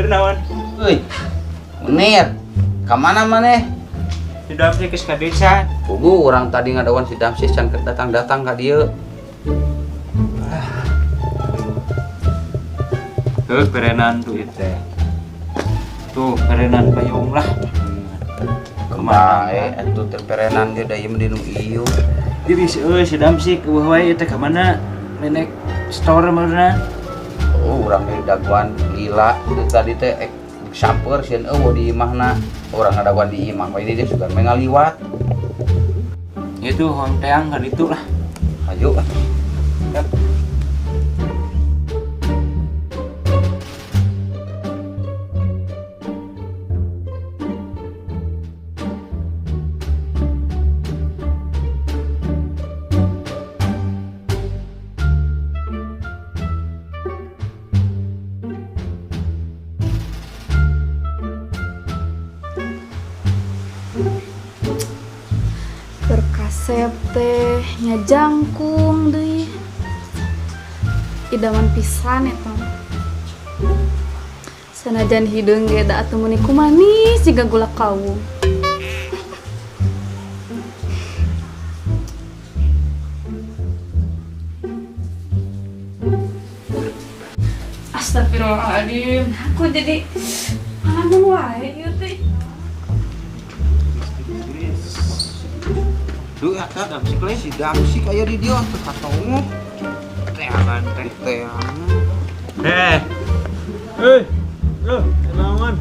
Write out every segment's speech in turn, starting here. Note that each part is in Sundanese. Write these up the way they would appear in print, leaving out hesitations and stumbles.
Naon? Euy. Munir, ka mana maneh? Si Damsi geus ka desa. Pugu urang tadi ngadawan si Damsi can datang-datang ka dieu. Tuh perenan tuh ieu teh. Tuh perenan payung lah. Kemana atuh teh perenan ge da ieu mah di nu ieu. Jadi si euy si Damsi eueuh wae ieu teh ka mana? Nenek store mana? Oh, urang ge daguan lila itu tadi teh samper sieun eueuh di imahna. Urang ngadaguan di imah we dia sugan we ngaliwat. Itu hoang teang ka ditu lah. Ayo ah. Keur kasep teh nya jangkung deui. Idaman pisan eta. Sanajan hideung ge da atuh meuni kumanis jiga gula kawung. Astagfirullahaladzim, aku jadi ngalamun wae ieu teh. Duh, eta Damsik lain si Damsik aya di dieu teu katongo. Teangan teh. Teangan. Eh. Hei, loh, kenaon?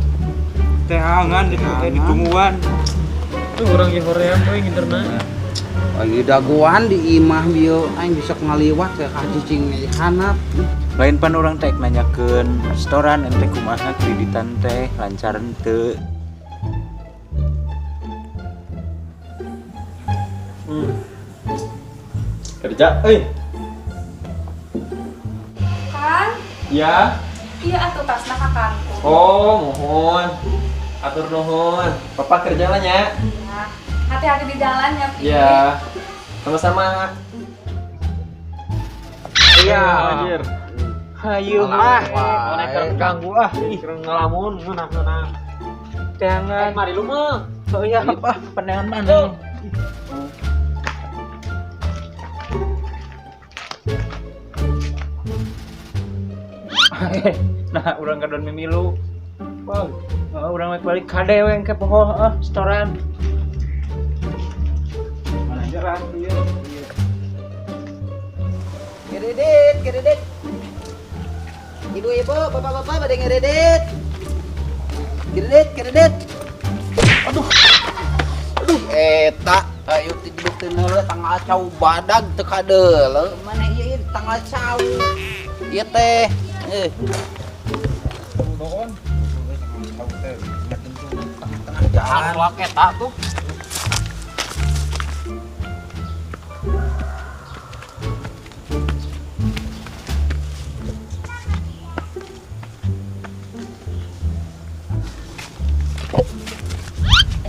Teangan di teh ditungguan. Tuh urang ge hoream euy nginterna. Lagi dagoan di imah bieu aing bisa ngaliwat ke ka cicing di handap. Lain pan urang teh nanyakeun restoran ente kumaha kreditan teh lancar henteu. Kerja euy. Kang? Ya. Iya atuh tasna ka kangkung. Oh, mohon. Atur nuhun. Papa kerja lah nya. Iya. Hati-hati di jalan ya, Pi. Iya. Sama-sama. Iya. Anjir. Hayu ah. Mana keur ganggu ah. Ih, keur ngelamun ngeunah-ngeunah. Teangan. Mari lu mah. Oh iya, apa peneangan mana? Nah, urang ka don mimilu. Wow, urang rek balik kade we engke poho setoran. Mana aja lah ieu. Kredit, kredit. Ibu-ibu, bapak-bapak pada ngeredit. Kredit, kredit. Aduh. Aduh, eta ayo tidur teu neuleuh tanggal cau badag teu kadeuleu. Mana ieu ieu tanggal cau. Ieu teh. Nuhun. Tengah jalan wak eta tuh.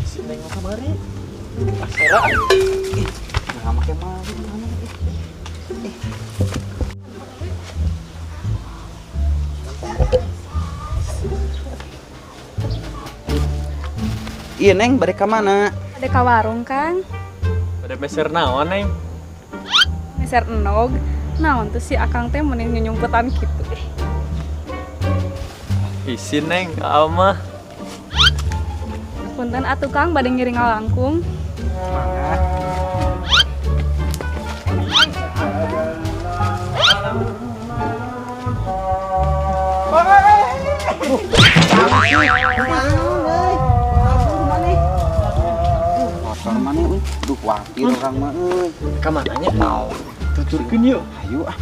Si Neng mah kamari. Pasera. Ih, nah make mari mana ih. Iya Neng, balik ke mana? Ada ka warung, Kang. Ada meser naon, Neng? Meser enog. Naon tuh si Akang teh mending nyunyumputan gitu. Isin, Neng, ka mah. Punten atuh Kang bade ngiring ngalangkung. Mangga. Motor mana euy? Duh, khawatir orang mah euy. Ka mananya? Mau. Tuturkeun yuk. Ayo ah.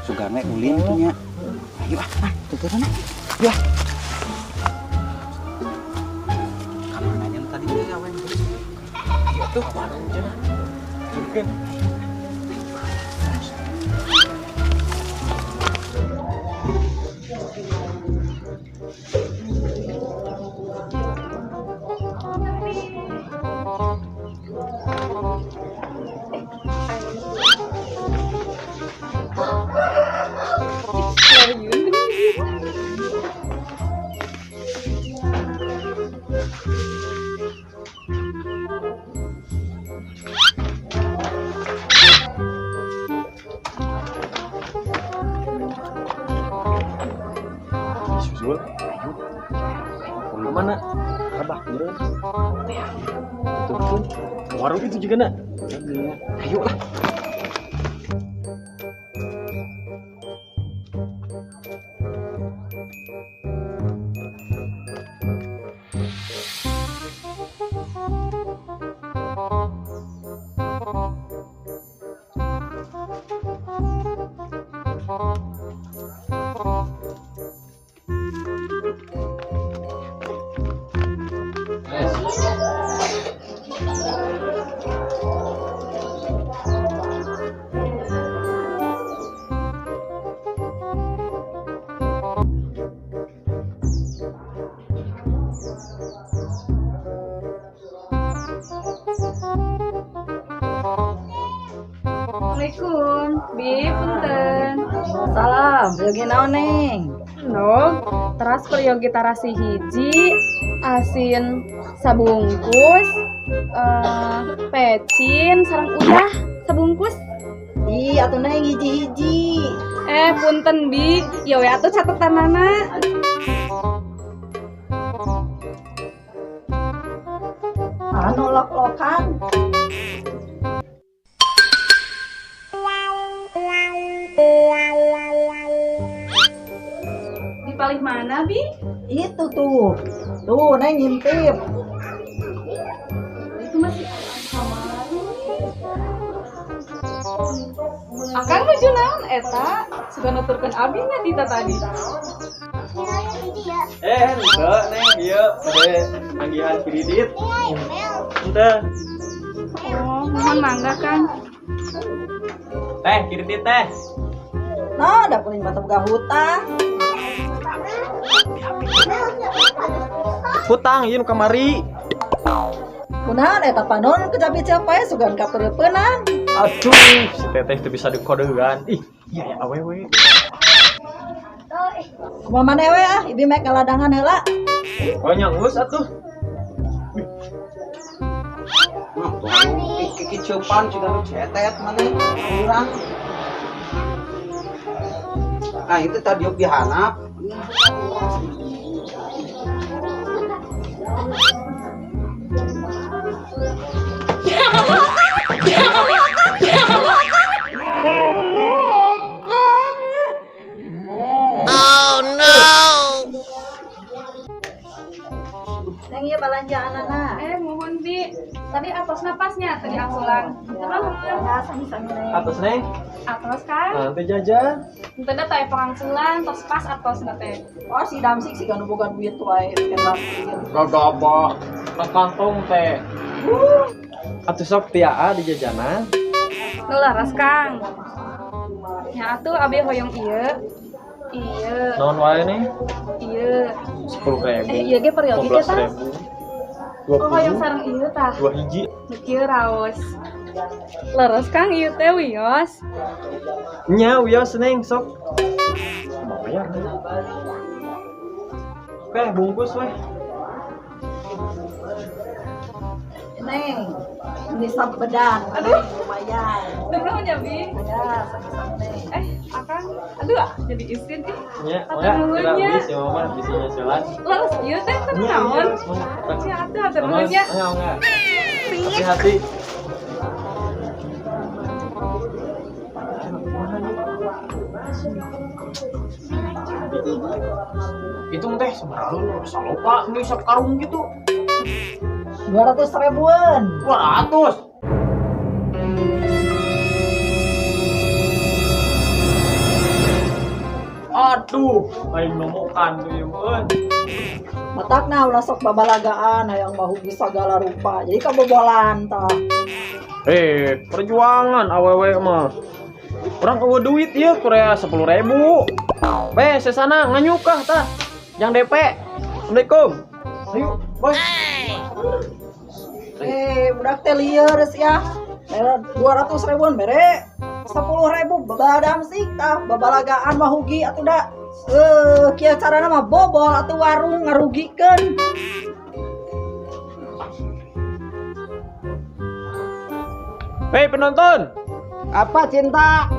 Sugan we ulin tuh nya. Ayo ah, ah tuturan ah. Ayo ah. Ka mananya tadi teh awen? Ayo tuh. Warung cenah. Tuturkeun. Dul. Ayo. Ke mana? Rabah meureun. Tuturkeun. Warung itu juga nak. Ayo lah. Assalamualaikum, Bi, punten. Salam, peryogi naon neng? Nog, teras peryogi tarasi hiji, asin sabungkus, pecin, sareng uyah sabungkus. Ih, atuh neng hiji-hiji. Punten Bi, ya we atuh catetanana. Anu lok-lokan. Di palih mana, Bi? Itu tuh. Tuh, neng ngintip. Itu masih kamari. Akang nuju naon eta? Suka nuturkeun abi nya dita tadi. Henteu neng ieu bade manggihan kredit. Henteu. Oh, mohon mangga, Kang. Teh, kredit teh. Nah, da kuring mah boga hutang. Hutang ieu nu kamari. Kunaon eta panon kecapi-capai pae sugan kapeureupeunang. Aduh, si teteh teu bisa dikodean. Ih, iya ya awewe. Kumaha maneh we ah, ibi mek kaladangan heula. Oh nya geus atuh. Nah, kikiceupan juga nu cetet maneh urang. Nah, itu tadi dihanap. Oh no. Neng ieu balanjaanana. Mohon Bi. Tadi atosna pasnya tadi angsulan. Terus ya sami-sami neng. Atos neng. Atos kan? Nanti jajan. Henteu da teh pangangsulan tos pas atosna teh. Oh si Damsik sih kan boga duit wae kan gagabah na kantong teh. Atuh sok tiaa di jajanan. Nu laras Kang. Nya atuh abi hoyong ieu. Ieu. Naon wae nih? Ieu. 10.000. Ieu ge peryogi teh tah. 20. Oh, hoyong sareng ieu tah. 2 hiji. Nu kieu raos. Leres Kang ieu teh wios. Nya wios neng sok. Bayar. Oke, bungkus weh. Neng, ini sop bedang. Aduh, lumayan. Nuhun ya, Bi. Ya, sami-sami neng. Akang, aduh, jadi isin ih. Nya, mangga, kira bisi mah bisinya jalan. Leres ieu teh teh naon? Ya atuh hatur nuhun nya. Mangga, mangga. Hati-hati. Hitung teh seberapa bisa lupa nih sekarung gitu. 200 ribuan. 200. Aduh, lain nomokan tuh ya mun. Matakna ulah sok babalagaan hayang mahugi sagala rupa. Jadi kabobolan tah. Perjuangan awewe mah. Urang eueuh duit ieu kurea 10.000. Be, sesana nganyukah tah. Yang DP. Assalamualaikum. Ayo, boy. Budak teh lieur ya. 200 ribuan mere 10.000 babadam sih tah babalagaan mahugi atuh da. Kieu carana mah bobol atuh warung ngarugikeun. Hei penonton. Apa cinta?